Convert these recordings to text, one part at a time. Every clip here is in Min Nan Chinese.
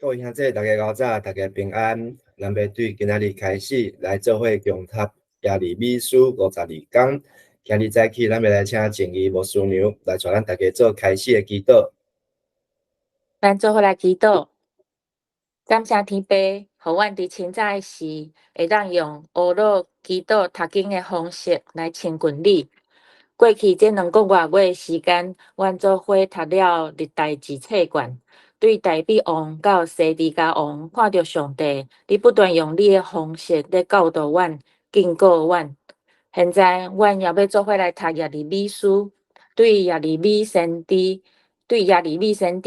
各位兄弟，大家𠢕早，大家平安。咱欲對今仔日開始來做伙共讀耶利米書52章。今日早起，咱欲來請靜怡牧師娘來帶咱大家做開始的祈禱。咱做伙來祈禱，感謝天父，予阮佇清早的時，會當用學腦祈禱讀經的方式來親近你。過去這2個外月的時間，阮做伙讀了歷代志冊卷。對大衛王到西底家王，看著上帝，你不斷用你的方式咧教導阮、警告阮。現在，阮也欲做伙來讀耶利米書，對耶利米先知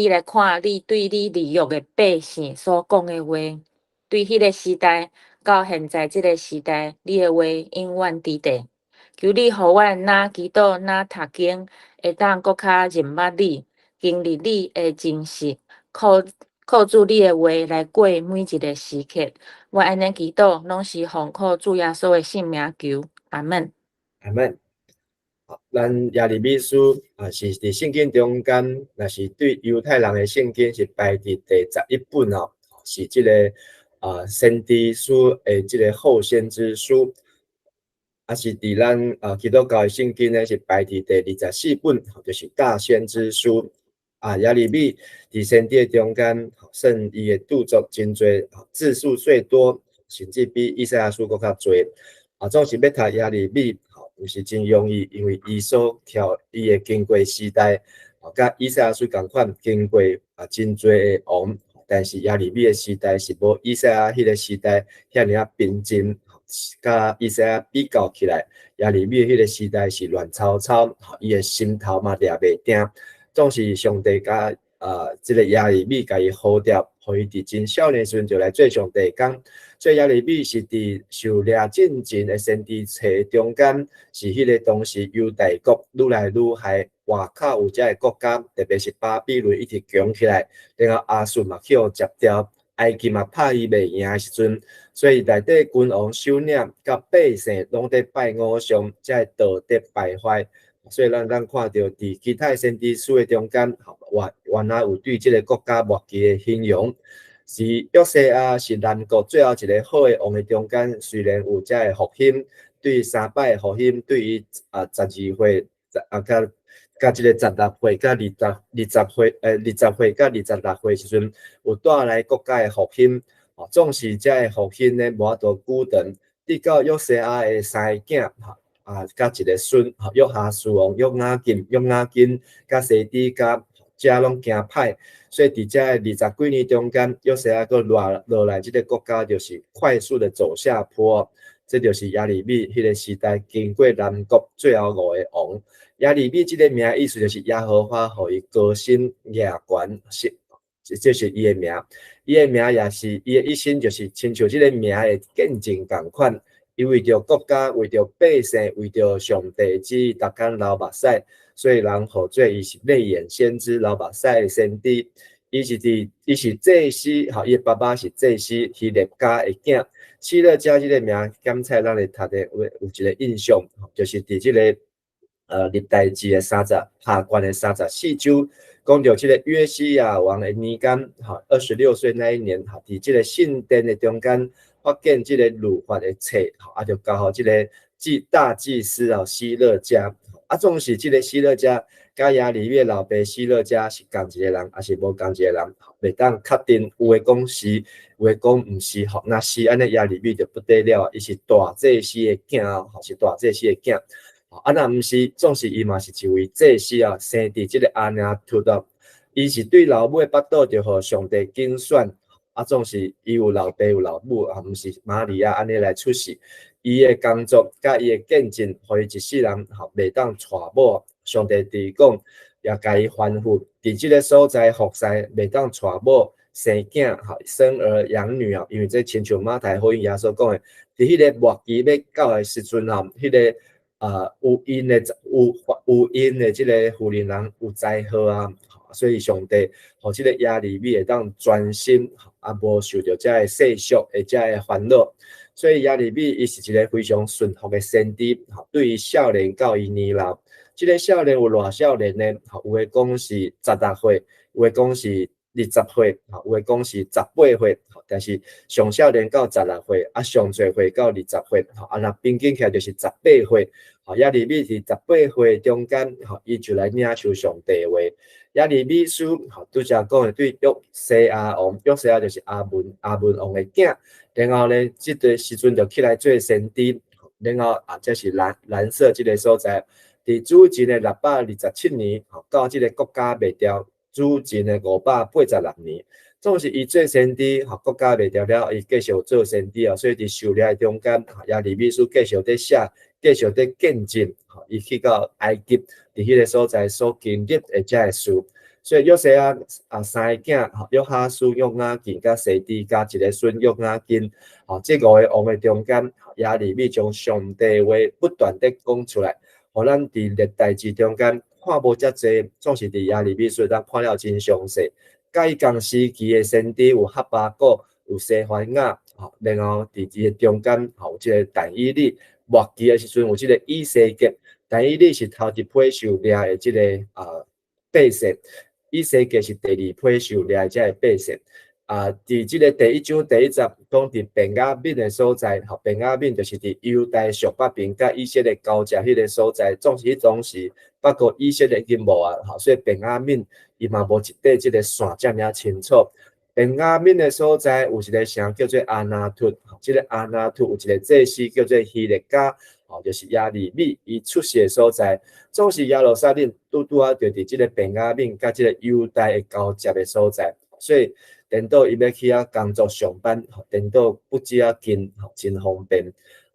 來看，你對你立約的百姓所講的話，對彼個時代到現在這個時代，你的話永遠佇咧。求你予阮若祈禱、若讀經，會當閣較認捌你，經歷你的真實。靠靠主你的話來過每一个時刻，我按呢祈禱，攏是奉靠主耶穌的聖名求，阿門。阿門。咱耶利米書啊，是佇聖經中間，若是對猶太人的聖經是排佇第11本哦，是這個啊先知書的這個後先知書，啊是佇咱啊基督教的聖經呢是排佇第24本，就是大先知書。啊，耶利米佇先知的中間，算伊的著作真濟，字數最多，甚至比以賽亞書閣較濟。啊，總是欲讀耶利米，毋是真容易，因為伊所跳伊的經過時代，佮以賽亞書仝款經過啊真濟的王，但是耶利米的時代是無以賽亞彼个時代遐爾仔平靜，佮以賽亞比較起來，耶利米彼个時代是亂糟糟，伊的心頭嘛掠袂定。總是上帝共啊，這个耶利米共伊呼召，予伊佇真少年時陣就來做上帝的工。所以耶利米是佇受掠進前的先知冊中間，是彼个當時猶大國愈來愈害，外口有遮个國家，特別是巴比倫一直強起來，然後亞述嘛去予食掉，埃及嘛拍伊袂贏的時陣，所以內底君王首領佮百姓攏佇拜偶像，才會道德敗壞。所以咱咱看著佇其他先知書的中間，原來有對這个國家末期的形容，是約西亞是南國最後一个好的王的中間，雖然有遮个復興，對三擺復興，對伊啊12歲啊佮佮這个16歲佮二十歲，20歲佮26歲時陣，有帶來國家的復興，哦，總是遮个復興呢無法度久長，直到約西亞的三个囝，啊，佮一个孫，約哈斯王、約雅敬、約雅斤，佮西底家，遮攏行歹，所以佇遮二十幾年中間，約西亞閣落落來，這个國家就是快速的走下坡。這就是耶利米彼个時代經過南國最後五个王。耶利米這个名意思就是耶和華予伊高升舉懸，是，這是伊的名。伊的名也是伊的一生，就是親像這个名的見證仝款。伊為著國家，為著百姓，為著上帝旨意，逐工流目屎，所以人號做伊是淚眼先知，流目屎的先知。伊是佇，伊是祭司，吼，伊的爸爸是祭司，希勒家的囝。希勒家這个名，剛才咱咧讀的有有一个印象，就是佇這个歷代志的三十下卷的34章，講著這个約西亞王的年間，吼，26歲那一年，吼，佇這个聖殿的中間，發現這个律法的冊，啊，就交予這个祭大祭司啊希勒家，啊，總是這个希勒家佮耶利米的老爸希勒家是仝一个人，抑是無仝一个人，袂當確定。有的講是，有的講毋是。吼，若是按呢，耶利米就不得了，伊是大祭司的囝，吼，是大祭司的囝。啊，若毋是，總是伊嘛是一位祭司啊，生佇這个亞拿突的，伊是對老母的腹肚就予上帝揀選。啊，總是伊有老爸有老母，啊，毋是瑪利亞按呢來出世。伊的工作佮伊的見證，予伊一世人吼袂當娶某。上帝佇講，也共伊吩咐，佇這个所在服侍，袂當娶某生囝，吼生兒養女啊。因為這親像馬太福音耶穌講的，佇彼个末期欲到的時陣吼，彼个啊有孕的有有孕的這个婦人人有災禍啊。所以上帝予這个耶利米會當專心，啊，無受著遮个世俗的遮个煩惱。所以耶利米伊是一个非常順服的先知，對於少年到伊年老，這个少年有偌少年呢？有的講是16歲，有的講是20歲，吼，有的講是18歲，但是上少年到16歲，啊，上濟歲到20歲，吼，啊，若平均起來就是十八歲，吼，耶利米佇十八歲中間，吼，伊就來領受上帝話。耶利米書，吼，拄才講的對約西亞王，約西亞就是亞歕，亞歕王的囝，然後呢，這個時陣就起來做先知，然後啊，這是藍藍色這個所在，佇主前的627年，吼，到這個國家滅掉。主前的586年，總是伊做先知，吼，國家滅掉了，伊繼續做先知哦。所以佇受掠的中間，耶利米書繼續佇寫，繼續佇見證，吼，伊去到埃及，佇彼個所在所經歷的這个事。所以約西亞啊，三个囝，吼，約哈斯、約雅敬、佮西底家一个孫約雅斤，吼，這五个王的中間，耶利米將上帝話不斷地講出來，予咱佇歷代志中間，看無遮濟，總是佇耶利米書咱看了真詳細。佮伊仝時期的先知有哈巴谷，有西番雅，吼，然後佇伊的中間，吼，有這个但以理。末期的時陣有這个以西結，但以理是頭一批受掠的這个百姓，以西結是第二批受掠的這个百姓。啊，佇這个第一章第一節講佇便雅憫的所在，吼，便雅憫就是佇猶大上北邊佮以色列交接彼个所在，總是彼當時，不過以色列已經無啊，吼，所以便雅憫伊嘛無一塊這个線遮爾清楚。便雅憫的所在有一个城叫做亞拿突，這个亞拿突有一个祭司叫做希勒家，吼，就是耶利米伊出世的所在，總是耶路撒冷拄拄仔就佇這个便雅憫佮這个猶大的交接的所在，所以。顛倒伊欲去遐工作上班，顛倒不止仔近，真方便。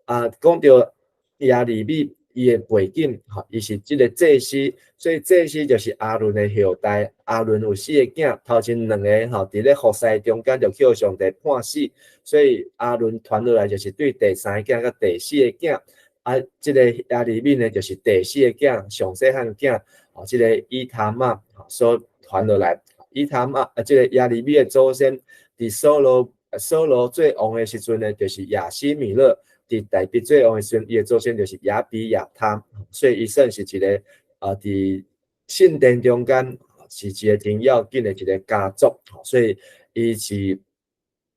啊，講著耶利米伊的背景，吼，伊是這个祭司，所以祭司就是亞倫的後代。亞倫有四個囝，頭前兩个吼，佇咧服侍中間就去予上帝判死，所以亞倫傳落來就是對第三个囝佮第四个囝。啊，這个耶利米呢，就是第四个囝，上細漢囝，吼，這个以他瑪所傳落來。以他瑪啊，這个耶利米的祖先，佇掃羅掃羅做王的時陣呢，就是亞希米勒；佇大衛做王的時陣，伊的祖先就是亞比亞他，所以伊算是一个啊，佇聖殿中間是一个真要緊的一个家族，所以伊是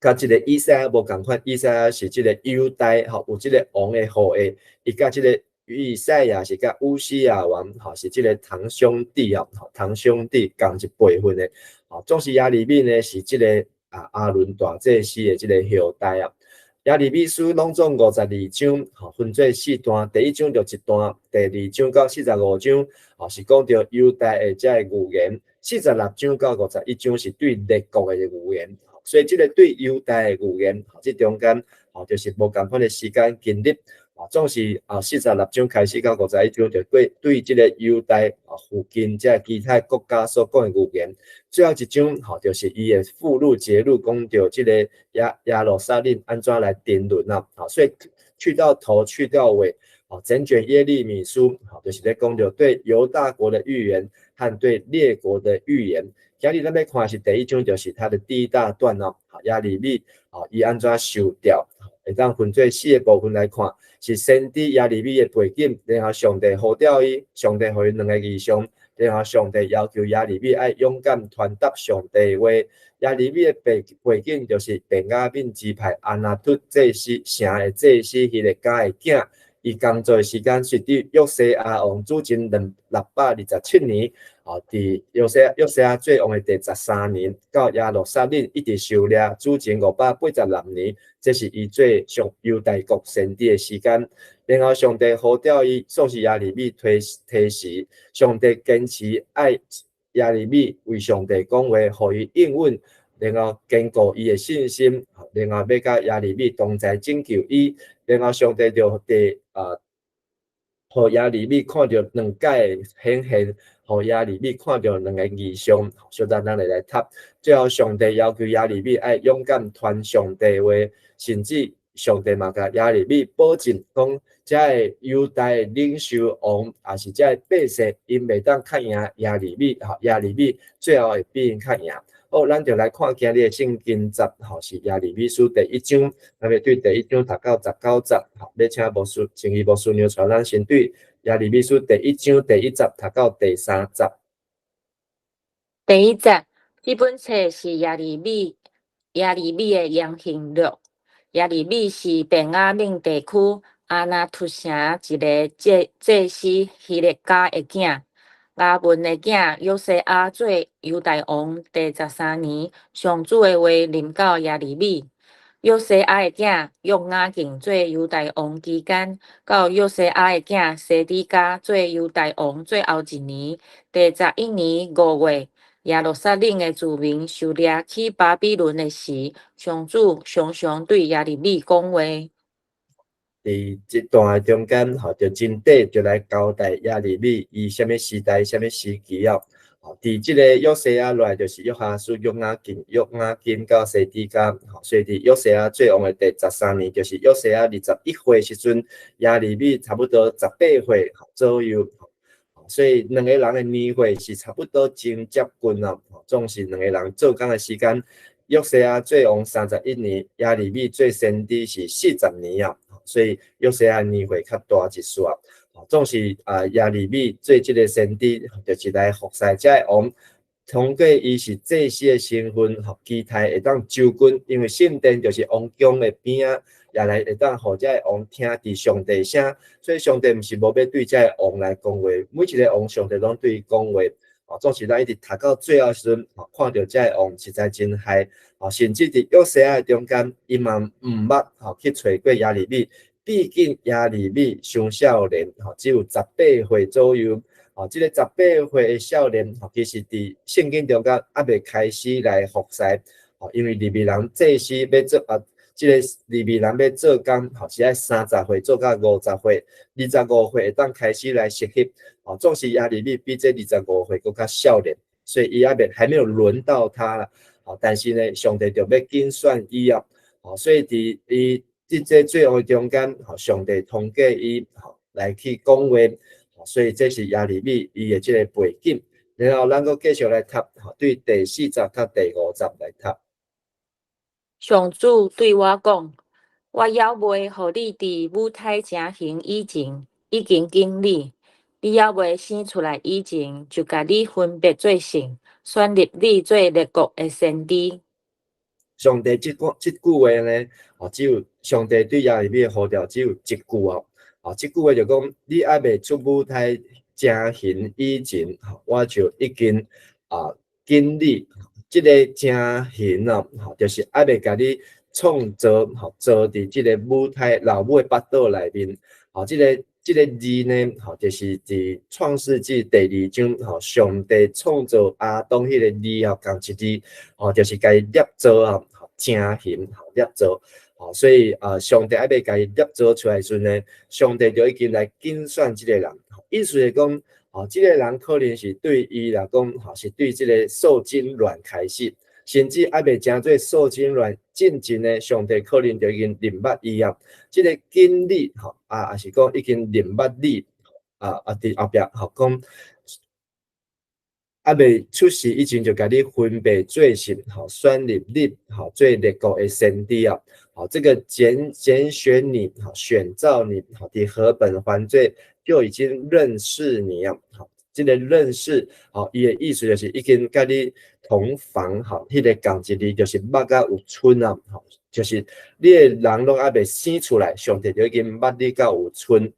佮這个以賽亞無仝款，以賽亞是這个猶大吼，有這个王的後裔，伊佮這个以賽亞是佮烏西亞王，吼，是這个堂兄弟哦，堂兄弟仝一輩分的，吼，總是耶利米呢是這个啊亞倫大祭司的這个後代啊。耶利米書攏總52章，吼，分做四段，第一章就一段，第二章到45章，吼，是講著猶大的這个預言，46章到51章是對列國的預言，所以這个對猶大的預言，這中間，吼，就是無仝款的時間經歷。總是啊，46章開始到51章，就對對這个猶大啊附近這其他國家所講的預言。最後一章吼，就是伊的附錄節錄，講著這个耶耶路撒冷按怎來沉淪啊。所以去到頭去到尾，哦，整卷耶利米書，吼，就是咧講著對猶大國的預言和對列國的預言。今日咱欲看是第一章，就是它的第一大段哦。耶利米哦，伊按怎受調，會當分做四个部分來看。是先知耶利米的背景，然後上帝呼召伊，上帝予伊兩个異象，然後上帝要求耶利米愛勇敢傳達上帝話。耶利米的背背景就是便雅憫支派亞拿突祭司城的祭司希勒家的囝，伊工作的時間是佇約西亞王主前627年，哦，佇約西約西亞做王的第13年，到耶路撒冷一直受掠主前586年，這是伊做上猶大國先知的時間。然後上帝呼召伊，算是耶利米提提示，上帝堅持愛耶利米為上帝講話，予伊應允，然後堅固伊的信心，然後欲佮耶利米同在拯救伊，然後上帝就佇啊，予耶利米看著兩擺顯現，予耶利米看著兩个異象，小等咱會來讀。最後，上帝要求耶利米愛勇敢傳上帝話，甚至上帝嘛共耶利米保證講，遮个猶大的領袖王，抑是遮个百姓，𪜶袂當較贏耶利米，吼，耶利米最後會比𪜶較贏。好，咱就來看今日的聖經節，吼，是耶利米書第一章，咱欲對第一章讀到19節，吼，欲請牧師、正義牧師娘帶咱先對耶利米書第一章第一節讀到第三節。第一節，這本冊是耶利米的言行錄。耶利米是便雅憫地區亞拿突城一个祭司希勒家的囝。亞文的囝約西亞做猶大王第十三年，上主的話臨到耶利米。約西亞的囝約雅敬做猶大王期間，到約西亞的囝西底家做猶大王最後一年，第11年5月，耶路撒冷的子民受掠去巴比倫的時，上主常常對耶利米講話。佇這段的中間，吼，就真短就來交代耶利米伊啥物時代、啥物時期哦。吼，佇這個約西亞落來就是約哈斯、約雅敬、約雅斤到西底家，吼，所以佇約西亞做王的第十三年，就是約西亞21歲時陣，耶利米差不多十八歲左右。所以兩个人的年歲是差不多真接近哦，總是兩個人做工的時間。約西亞做王31年，耶利米做先知是40年啊，所以約西亞年歲較大一撮。總是啊，耶利米做這个先知，就是來服侍這个王。通過伊是祭司的身份，吼，期待會當就近，因為聖殿就是王宮的邊仔，也來會當予這个王聽佇上帝聲。所以上帝毋是無欲對這个王來講話，每一个王上帝攏對伊講話。哦，總是咱一直讀到最後時陣，吼，看著這个王實在真害，哦，甚至佇約西亞的中間，伊嘛毋捌吼去揣過耶利米，畢竟耶利米傷少年，吼，只有十八歲左右。哦，這个十八歲的少年，吼，其實佇聖經中間猶未開始來服侍，吼，因為利未人祭司欲做啊，這个利未人欲做工，吼，是愛30歲做到50歲，25歲會當開始來實習。哦，總是耶利米比這25歲閣較少年，所以伊猶未還沒有輪到他啦。哦，但是呢，上帝就欲揀選伊啊。哦，所以佇伊佇這做王中間，吼，上帝通過伊，吼，來去講話。所以這是耶利米伊的這个背景。然後咱閣繼續來讀，吼，對第四節佮第五節來讀。上主對我講：我猶未予你佇母胎成形以前，已經揀你；你猶未生出來以前，就共你分別做聖，選立你做列國的先知。上帝這句話呢，哦，只有上帝對耶利米的呼召只有一句哦。哦，這句話就講，你猶未出母胎成形以前，我就已經啊揀你。這个成形哦，吼，就是猶未共你創造，吼，造佇這个母胎老母的腹肚內面。吼，這个字呢，吼，就是佇創世紀第二章，吼，上帝創造亞當彼个字吼，仝一字，吼，就是共伊捏造啊，成形，吼，捏造。吼，所以啊，上帝猶未共伊捏造出來時陣呢，上帝就已經來揀選這个人。意思是講，吼，這个人可能是對伊來講，吼，是對這个受精卵開始，甚至猶未成做受精卵進前呢，上帝可能就已經認捌伊啊。這个揀你，吼，啊，抑是講已經認捌你，啊，佇後壁，吼，講猶未出世以前就共你分別做聖，吼，選立你，吼，做列國的先知啊。吼，這个揀選你，吼，選召你，吼，佇和本犯罪就已經認識你啊，吼，這个認識，吼，伊的意思就是已經佮你同房，吼，彼个仝一字就是捌甲有賰啊，吼，就是你的人攏猶未生出來，上帝就已經捌你到有賰，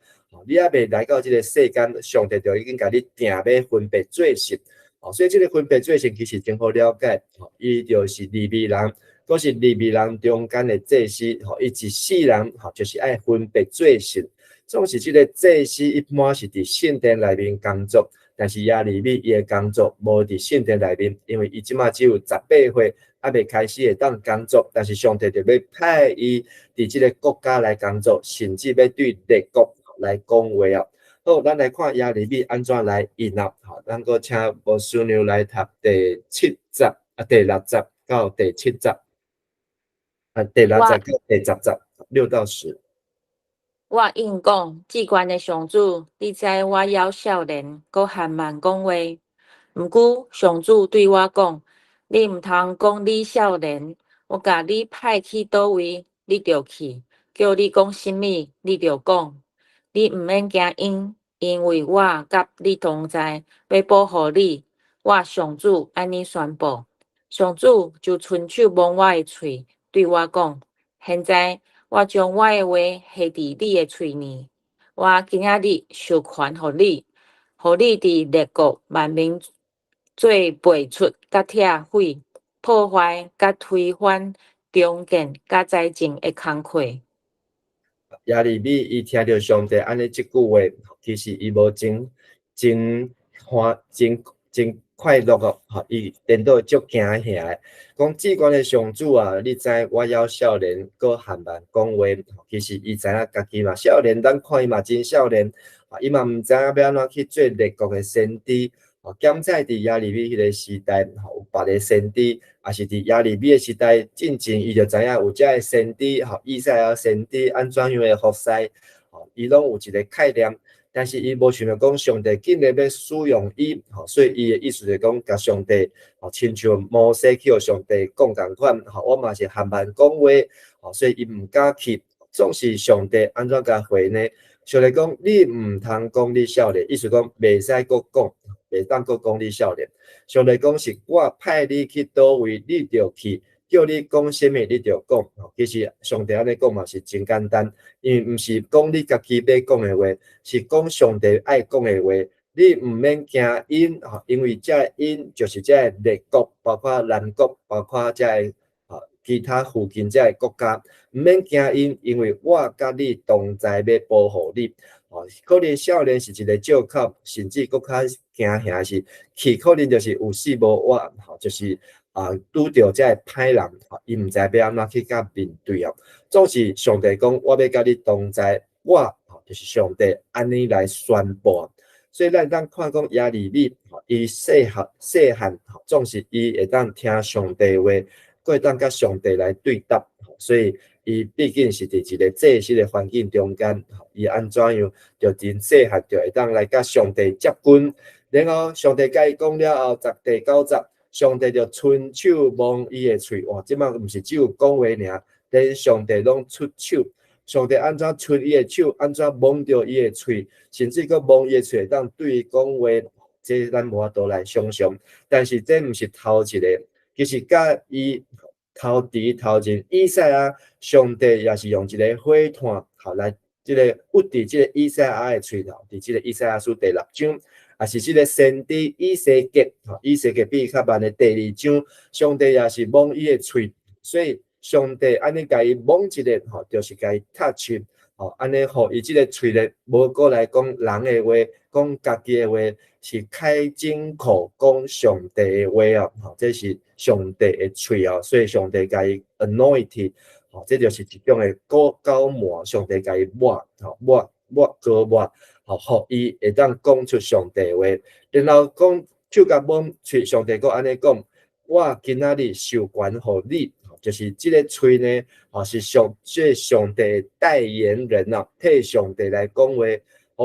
你猶未來到這个世間，上帝就已經共你定欲分別做聖，哦，所以這个分別做聖其實真好了解，吼，伊就是利未人，閣是利未人中間的祭司，吼，伊一世人，吼，就是愛分別做聖。總是這个祭司一般是佇聖殿內面工作，但是耶利米伊的工作無佇聖殿內面，因為伊這馬只有十八歲，猶未開始會當工作，但是上帝就欲派伊佇這个國家來工作，甚至欲對列國來講話啊。好，咱來看耶利米按怎來應啊。好，咱閣請牧師娘來讀第七節啊，第六節到第七節啊，第六節到第十節，6到10。我應講，至懸的上主，你知我猶少年，閣緩慢講話。毋過上主對我講：你毋通講你少年，我共你派去佗位，你就去；叫你講啥物，你就講。你毋免驚𪜶，因為我佮你同在，欲保護你。我上主按呢宣布。上主就伸手摸我的喙，對我講：現在我將我的話下佇你的喙內，我今仔日授權予你，予你佇列國萬民做背出佮拆毀、破壞佮推翻、重建佮栽種的工課。耶利米伊聽著上帝按呢這句話，其實伊無真真歡真真快樂哦，吼，伊顛倒足驚嚇的，講至懸的上主啊，你知我猶少年，閣含慢講話，其實伊知影家己嘛少年，咱看伊嘛真少年，伊嘛毋知影欲按怎去做列國的先知。哦，敢在佇耶利米彼个時代，吼，有別个先知，抑是佇耶利米的時代進前，伊就知影有遮个先知，吼，以賽亞先知按怎樣的服侍，吼，伊攏有一个概念，但是伊無想著講上帝竟然欲使用伊，吼，所以伊的意思就講，共上帝，吼，親像摩西去予上帝講仝款，吼，我嘛是含慢講話，吼，所以伊毋敢去，總是上帝按怎共回呢？上帝講，你毋通講你少年，意思講袂使閣講。袂當閣講你少年。上帝講是我派你去佗位，你就去；叫你講啥物，你就講。其實上帝按呢講嘛是真簡單，因為毋是講你家己欲講的話，是講上帝愛講的話。你毋免驚𪜶，因為這个𪜶就是這个列國，包括南國，包括這个其他附近這个國家，毋免驚𪜶，因為我佮你同在，欲保護你。哦，可能少年是一个借口，甚至閣較驚嚇是去，可能就是有死無活，吼，就是啊拄著這个歹人，吼，伊毋知欲按怎去共面對哦。總是上帝講，我欲佮你同在，我吼就是上帝按呢來宣布。所以咱會當看講耶利米，吼，伊細漢細漢，總是伊會當聽上帝話，閣會當佮上帝來對答，所以伊畢竟是佇一个祭司的環境中間，伊按怎樣就真細漢就會當來佮上帝接近。然後上帝共伊講了後，十第九節，上帝就伸手摸伊的喙，哇！這擺毋是只有講話爾，連上帝攏出手。上帝按怎伸伊的手，按怎摸著伊的喙，甚至閣摸伊的喙會當對伊講話，這咱無法度來想象。但是這毋是頭一個，其實佮伊頭佇頭前，以賽亞上帝也是用一个火炭，吼來這个鬱佇這个以賽亞的喙頭，佇這个以賽亞書第六章，抑是這个先知以西結，吼，以西結比較慢的第二章，上帝也是摸伊的喙，所以上帝按呢共伊摸一下，吼，就是共伊 touch，吼，按呢予伊這个喙咧，無閣來講人的話，講家己的話，是開真口講上帝的話哦，吼，這是上帝的喙哦，所以上帝共伊 anointed，吼，這就是一種的膏膏抹，上帝共伊抹，吼，抹抹膏抹，吼，予伊會當講出上帝話，然後講手共摸喙，上帝閣按呢講，我今仔日授權予你，就是這个喙呢，吼，是上這个上帝的代言人啊，替上帝來講話，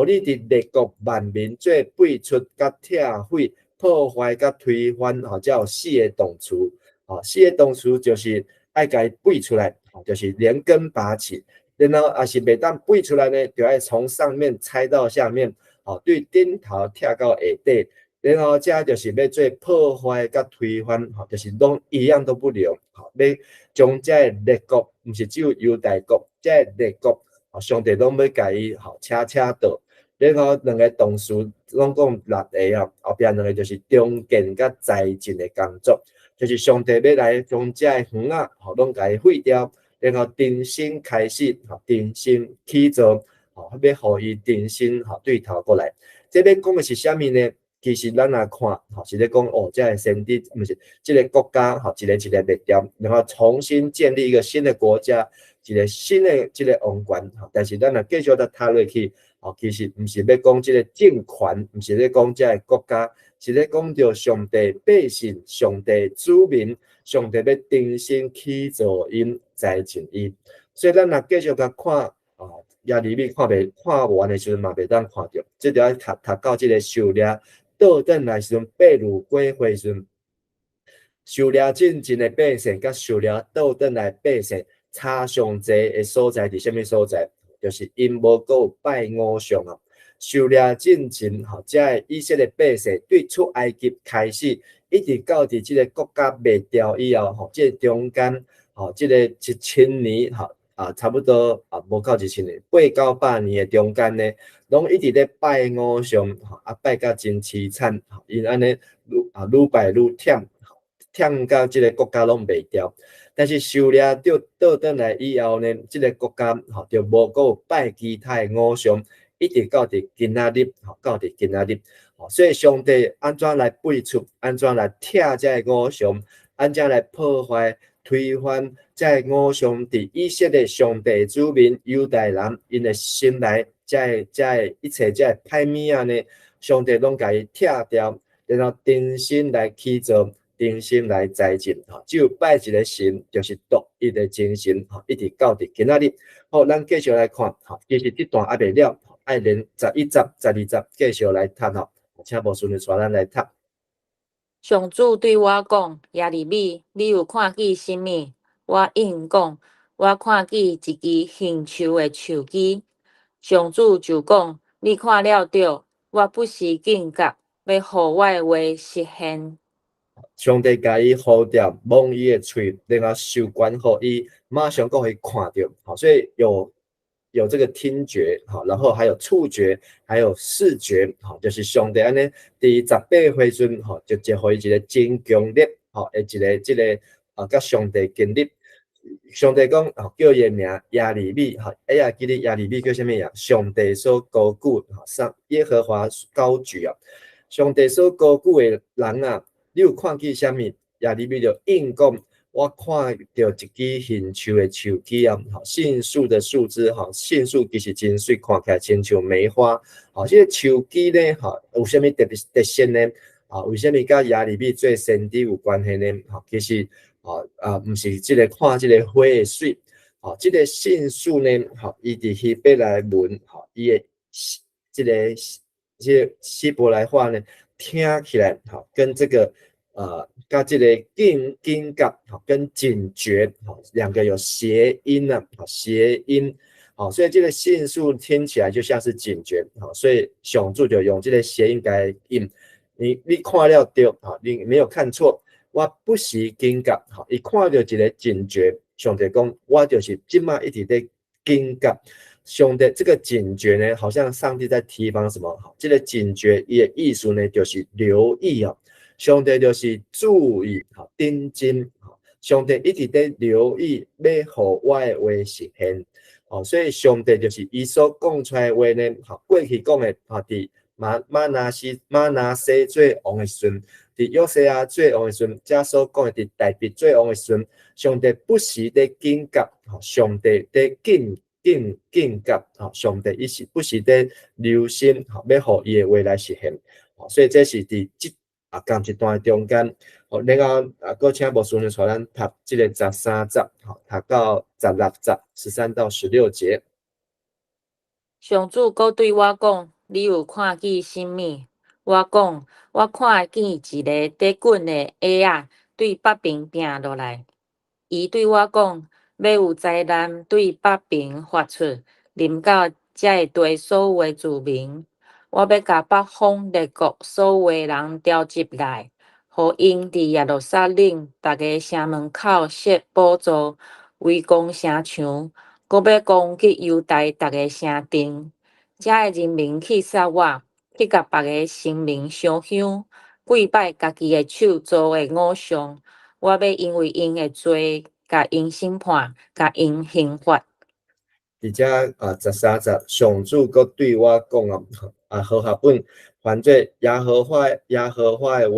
予你佇列國萬民做背出、佮拆毀、破壞、佮推翻，吼，才有四个動詞，吼，四个動詞就是愛共伊背出來，吼，就是連根拔起，然後抑是袂當背出來呢，就愛從上面拆到下面，吼，對頂頭拆到下底，然後這就是欲做破壞佮推翻，吼，就是攏一樣都不留，吼，欲將這个列國，毋是只有猶大國，這个列國，吼，上帝攏欲共伊吼拆拆倒。然後兩个動詞攏講六个哦，後壁兩个就是重建佮栽種的工作，就是上帝欲來將這个園仔吼攏共伊廢掉，然後重新開始，吼，重新起造，吼，欲予伊重新吼對頭過來。這欲講的是啥物呢？其實咱若看，吼，是咧講哦，這个先知，毋是這个國家，吼，一个一个滅掉，然後重新建立一個新的國家，一个新的這个王權。但是咱若繼續再讀落去，吼，其實毋是欲講這个政權，毋是咧講這个國家，是咧講著上帝百姓、上帝子民，上帝欲重新起造𪜶、栽種伊。所以咱若繼續共看，啊，耶利米看袂看完的時陣嘛，袂當看著，這著愛讀讀到這个受掠倒轉來時陣，被擄歸回時陣，受掠進前的百姓，佮受掠倒轉來百姓差上濟的所在佇啥物所在？就是𪜶無閣有拜偶像啊。受掠進前吼，遮个以色列百姓對出埃及開始，一直到佇這个國家滅掉以後吼，這個中間吼，這個1000年吼，啊，差不多啊，無夠1000年，八九百年的中間呢，攏一直咧拜偶像，吼，啊，拜甲真淒慘，𪜶按呢愈啊愈拜愈忝，忝到這個國家攏滅掉。但是受掠著倒轉來以後呢，這个國家吼就無閣有拜其他的偶像，一直到佇今仔日，吼，到佇今仔日。所以上帝按怎來廢除，按怎來拆這个偶像，按怎來破壞、推翻這个偶像，佇以色列上帝子民猶大人𪜶的心內，這个一切這个歹物仔呢，上帝攏共伊拆掉，然後重新來起造，重新來栽種，吼，只有拜一个神，就是獨一的真神，吼，一直到佇今仔日。好，咱繼續來看，吼，其實這段猶未了，愛連11節、12節繼續來讀，吼，請牧師帶咱來讀。上主對我講：耶利米，你有看見啥物？我應講：我看見一支杏樹的樹枝。上主就講：你看了對，我不時警覺，欲予我的話實現。上帝共伊呼召，摸伊的喙，然後授權予伊，馬上閣予伊看著，吼，所以有這個聽覺，吼，然後還有觸覺，還有視覺，吼，就是上帝按呢，佇18歲時陣，吼，就接予伊一個真強烈，吼，的一个這个啊，佮上帝經歷。上帝講，吼，叫伊的名耶利米，吼，會會記得耶利米叫啥物啊？上帝所高舉，吼，上耶和華高舉啊！上帝所高舉的人啊，你有看見啥物？耶利米就應講：我看著一支杏樹的樹枝啊，吼，杏樹的樹枝，吼，杏樹其實真媠，看起來親像梅花。吼，這个樹枝呢，吼，有啥物特別特色呢？啊，為啥物佮耶利米做先知有關係呢？吼，其實，啊啊，毋是這个看這个花的媠，吼，這个杏樹呢，吼，伊佇希伯來文，吼，伊的這个希伯來話呢，聽起來，吼，跟這个佮這个警覺，吼，跟警覺，吼，兩個有諧音啊，諧音，吼，所以這个杏樹聽起來就像是警覺，吼，所以上主就用這个諧音共伊應，你看了對，吼，你沒有看錯。我不時警覺，吼，伊看著一个警覺，上帝講，我就是這馬一直咧警覺。上帝這个警覺呢，好像上帝在提防什麼？這个警覺伊的意思呢，就是留意哦。上帝就是注意，吼，盯緊，上帝一直咧留意，欲予我的話實現，哦，所以上帝就是伊所講出來的話呢，吼，過去講的，吼，佇瑪拿西做王的時陣，佇約西亞做王的時陣，遮所講的佇大衛做王的時陣，上帝不時咧警覺，吼，上帝咧警覺，吼，上帝伊是不時咧留心，吼，欲予伊的話來實現，所以這是佇這啊仝一段的中間，吼，然後啊，閣請牧師帶咱讀這个13節，吼，讀到16節，13到16節。上主閣對我講：你有看見啥物？我講：我看見一个佇滾的鞋仔對北爿拚落來。伊對我講：欲有災難對北爿發出，臨到這个地所有的住民。我欲共北方列國所有的人召集來，予𪜶佇耶路撒冷逐个城門口設寶座，圍攻城牆，閣欲攻擊猶大逐个城鎮。遮个人民去殺我，去共別个神明燒香，跪拜家己的手做的偶像。我欲因為𪜶的罪，共𪜶審判，共𪜶刑罰。佇遮啊，13節，上主閣對我講啊，啊，和合本翻做耶和華的話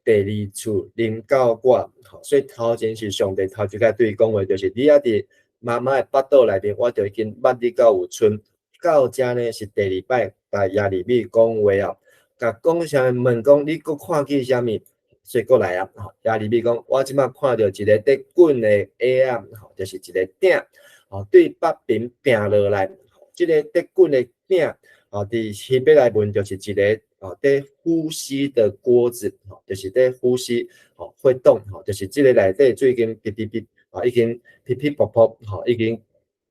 第二次臨到我，所以頭前是上帝頭一擺對伊講話，就是你猶佇媽媽的腹肚內面，我就已經捌你到有賰。到遮呢是第二擺共耶利米講話啊，共講啥問講你閣看見啥物？所以閣來啊，耶利米講，我這馬看著一个佇滾的鞋仔，就是一个鼎，吼，對北爿拚落來，這个佇滾的鼎，吼，佇希伯來文就是一个哦，佇呼吸的鍋子，吼，就是佇呼吸，吼，會動，吼，就是這个內底水已經嗶嗶嗶，啊，已經噼噼噗噗，吼，已經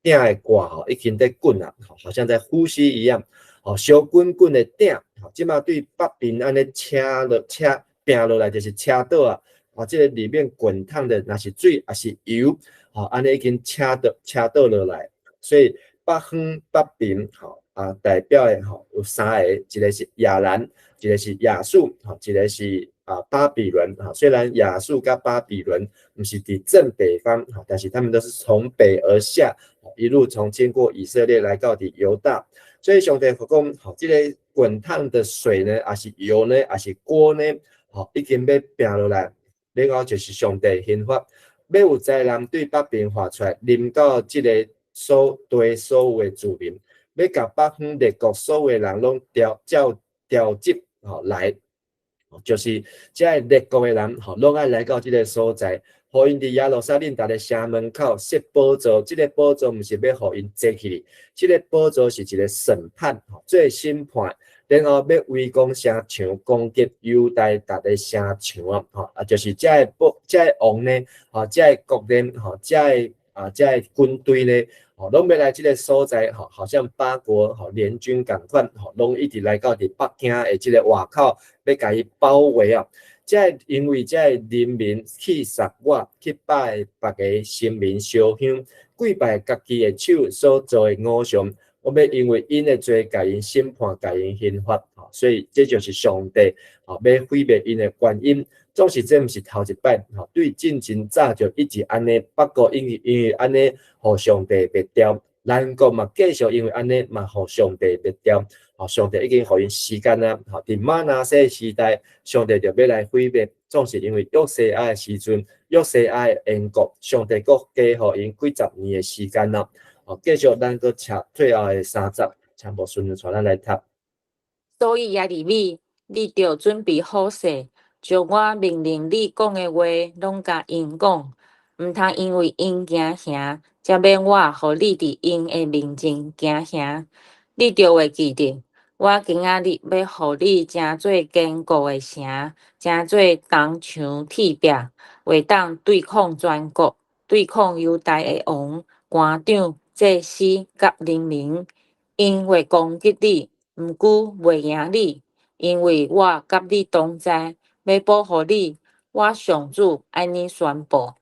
鼎的蓋吼，已經佇滾啊，好像在呼吸一樣。吼，燒滾滾的鼎，吼，這馬對北邊按呢車落車拚落來就是車倒啊，啊，這个裡面滾燙的若是水抑是油，吼，按呢已經車倒車倒落來，所以北方北邊，吼，啊，代表的吼有三个，一个是亞蘭，一個是亞述，吼，一個是啊巴比倫，哈，雖然亞述佮巴比倫毋是佇正北方，哈，但是他們都是從北而下，一路從經過以色列來到佇猶大，所以上帝講，吼，這個滾燙的水呢，抑是油呢，抑是鍋呢，吼，已經欲拚落來，然後就是上帝刑罰，欲有災難對北邊發出來，臨到這个所地所有的住民，欲共北方列國所有的人攏調召調集吼來，就是這个列國的人吼，攏愛來到這个所在，予𪜶佇耶路撒冷逐个城門口設寶座。這个寶座毋是欲予𪜶坐起去，這个寶座是一个審判，做審判，然後欲圍攻城牆，攻擊猶大逐个城牆啊！吼啊，就是這个寶，這个王呢，吼，這个國呢，吼，這个啊，這个軍隊呢，吼，攏欲來這个所在，吼，好像八國吼聯軍仝款，吼，攏一直來到佇北京的這个外口，欲共伊包圍啊！這个因為這个人民棄殺我，去拜別个神明燒香，跪拜家己的手所做的偶像，我欲因為𪜶的罪，共𪜶審判，共𪜶刑罰，吼，所以這就是上帝吼欲毀滅𪜶的原因。總是這毋是頭一擺，吼，對進前早就一直按呢，北國因為按呢，予上帝滅掉，南國嘛繼續因為按呢嘛予上帝滅掉，吼，上帝已經予𪜶時間啊，吼，佇瑪拿西時代，上帝就欲來毀滅，總是因為約西亞的時陣，約西亞的延國，上帝閣加予𪜶幾十年的時間啦，吼，繼續咱閣切最後的三節，請牧師帶咱來讀。所以耶利米，你著準備好勢。將我命令你講的話，攏共𪜶講，毋通因為𪜶驚嚇，才免我予你佇𪜶的面前驚嚇。你著會記得，我今仔日欲予你成做堅固的城，成做銅牆鐵壁，會當對抗全國，對抗猶大的王、官長、祭司佮人民。𪜶會攻擊你，毋過袂贏你，因為我佮你同在，欲保護你。我上主按呢宣布。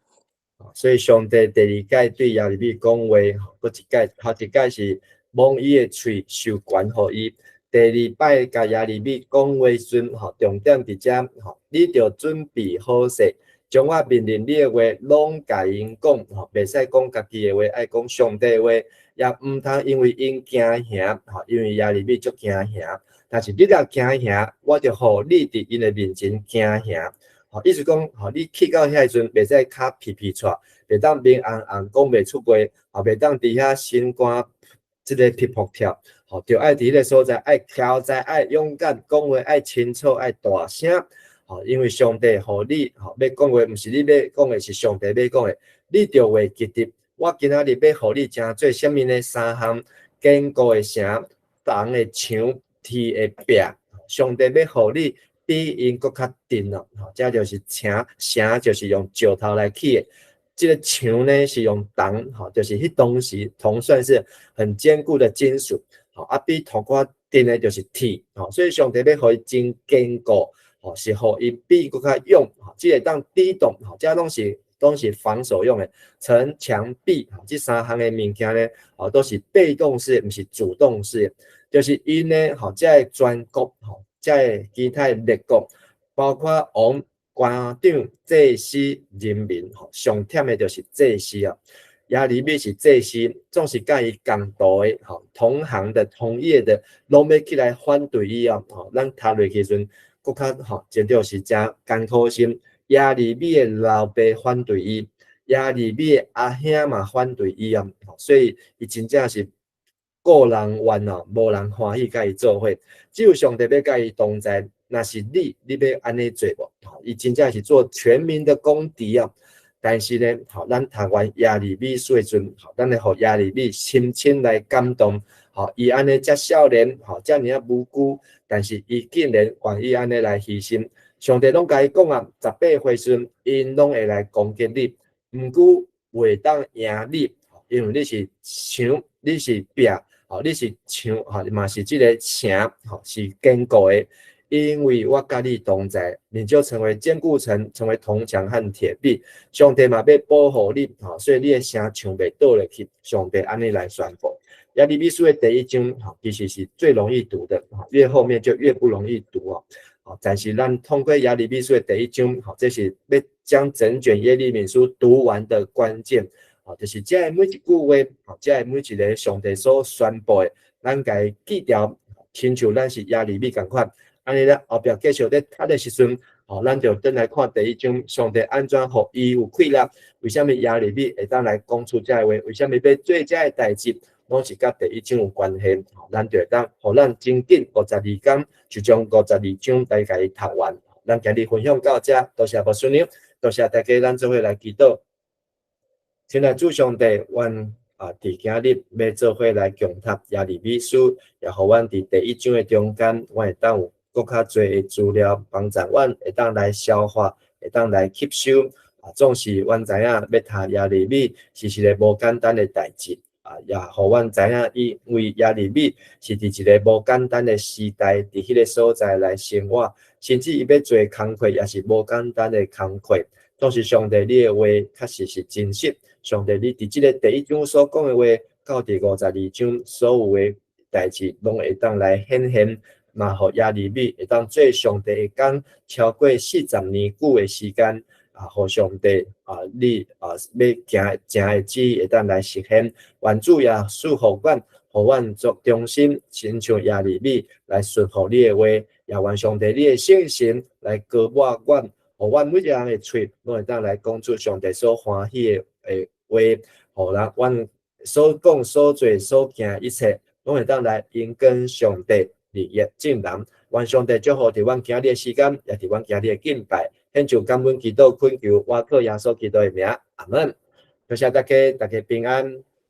所以上帝第二擺對耶利米講話，閣一擺，頭一擺是摸伊的喙，授權予伊。第二擺共耶利米講話時陣，吼，重點佇遮，吼，你著準備好勢，將我命令你的話攏共𪜶講，吼，袂使講家己的話，愛講上帝的話，也毋通因為𪜶驚嚇，吼，因為耶利米足驚嚇。但是你若驚嚇，我就予你佇𪜶的面前驚嚇。吼，意思講，吼，你去到遐時陣，袂使跤皮皮掣，袂當面紅紅講袂出話，吼，袂當佇遐心肝這个噗噗跳，吼，著愛佇彼个所在愛徛在，愛勇敢，講話愛清楚，愛大聲，吼，因為上帝予你，吼，欲講話，毋是你欲講的，是上帝欲講的，你著會記得，我今仔日欲予你成做啥物呢？三項堅固的城，銅的牆，鐵的壁，上帝欲予你比𪜶閣較鎮咯，吼，這就是城，城就是用石頭來起的，這个牆呢是用銅，吼，就是彼當時銅算是很堅固的金屬，吼，啊比銅閣較鎮的就是鐵，吼，所以上帝欲予伊真堅固，吼，是予伊比閣較勇，吼，這會當抵擋，吼，這攏是防守用的，城牆壁，吼，這三項的物件呢，吼，都是被動式，毋是主動式，就是𪜶呢，吼，這个全國，吼，這个其他列國，包括王、官長、祭司、人民，吼，上忝的就是祭司啊。耶利米是祭司，總是佮伊仝途的，吼，同行的、同業的，攏欲起來反對伊啊，吼，咱讀落去時陣，閣較吼，真正是誠艱苦心。耶利米的老爸反對伊，耶利米的阿兄嘛反對伊啊，所以伊真正是個人怨哦，無人歡喜佮伊做伙，只有上帝欲佮伊同在。若是你，你欲按呢做無？伊真正是做全民的公敵啊！但是呢，吼，咱讀完耶利米書的時陣，吼，咱會予耶利米深深來感動。吼，伊按呢遮少年，吼，遮爾仔無辜，但是伊竟然願意按呢來犧牲。上帝攏共伊講啊，18歲時陣，𪜶攏會來攻擊你，毋過袂當贏你，因為你是牆，你是壁，吼，你是牆，吼，嘛是這个城，吼，是堅固的，因為我佮你同在，你就成為堅固城，成為銅牆和鐵壁。上帝嘛欲保護你，吼，所以你的城牆袂倒落去。上帝按呢來宣布。耶利米書的第一章，吼，其實是最容易讀的，越後面就越不容易讀哦。好，但是咱通過耶利米書的第一章，吼，這是欲將整卷耶利米書讀完的關鍵。吼，就是這个每一句話，吼，這个每一个上帝所宣布的，咱共伊記牢，親像咱是耶利米仝款。按呢咧，後壁繼續咧讀的時陣，吼，咱就轉來看第一章，上帝按怎予伊有氣力？為啥物耶利米會當來講出這个話？為啥物欲做這个代誌？攏是佮第一章有關係，咱就會當予咱真緊52工，就將52章來共伊讀完。咱今日分享到這，多謝牧師娘，多謝大家，咱做伙來祈禱。親愛主上帝，阮啊，佇今日欲做伙來共讀耶利米書，也予阮佇第一章的中間，阮會當有閣較濟的資料幫助阮會當來消化，會當來吸收。啊，總是阮知影欲讀耶利米是一个無簡單的代誌。啊，也予阮知影，因為耶利米是佇一个無簡單的時代，佇彼个所在來生活，甚至伊欲做工課也是無簡單的工課。總是上帝你的話確實是真實。上帝你佇這个第一章所講的話，到第52章所有的代誌，攏會當來顯現，嘛予耶利米會當做上帝的工，超過40年久的時間。啊，予上帝啊，你啊，欲行正的旨意會當來實現。願主耶穌予阮，予阮做忠心，親像耶利米來順服你的話，也願上帝你的聖神來膏抹阮，予阮每一個人的喙，攏會當來講出上帝所歡喜的話，予人阮所講、所做、所行一切，攏會當來榮光上帝，利益眾人。願上帝祝福佇阮今日的時間，也佇阮今日的敬拜。獻上感恩祈禱，懇求倚靠耶穌基督的名，阿門。多謝大家，大家平安。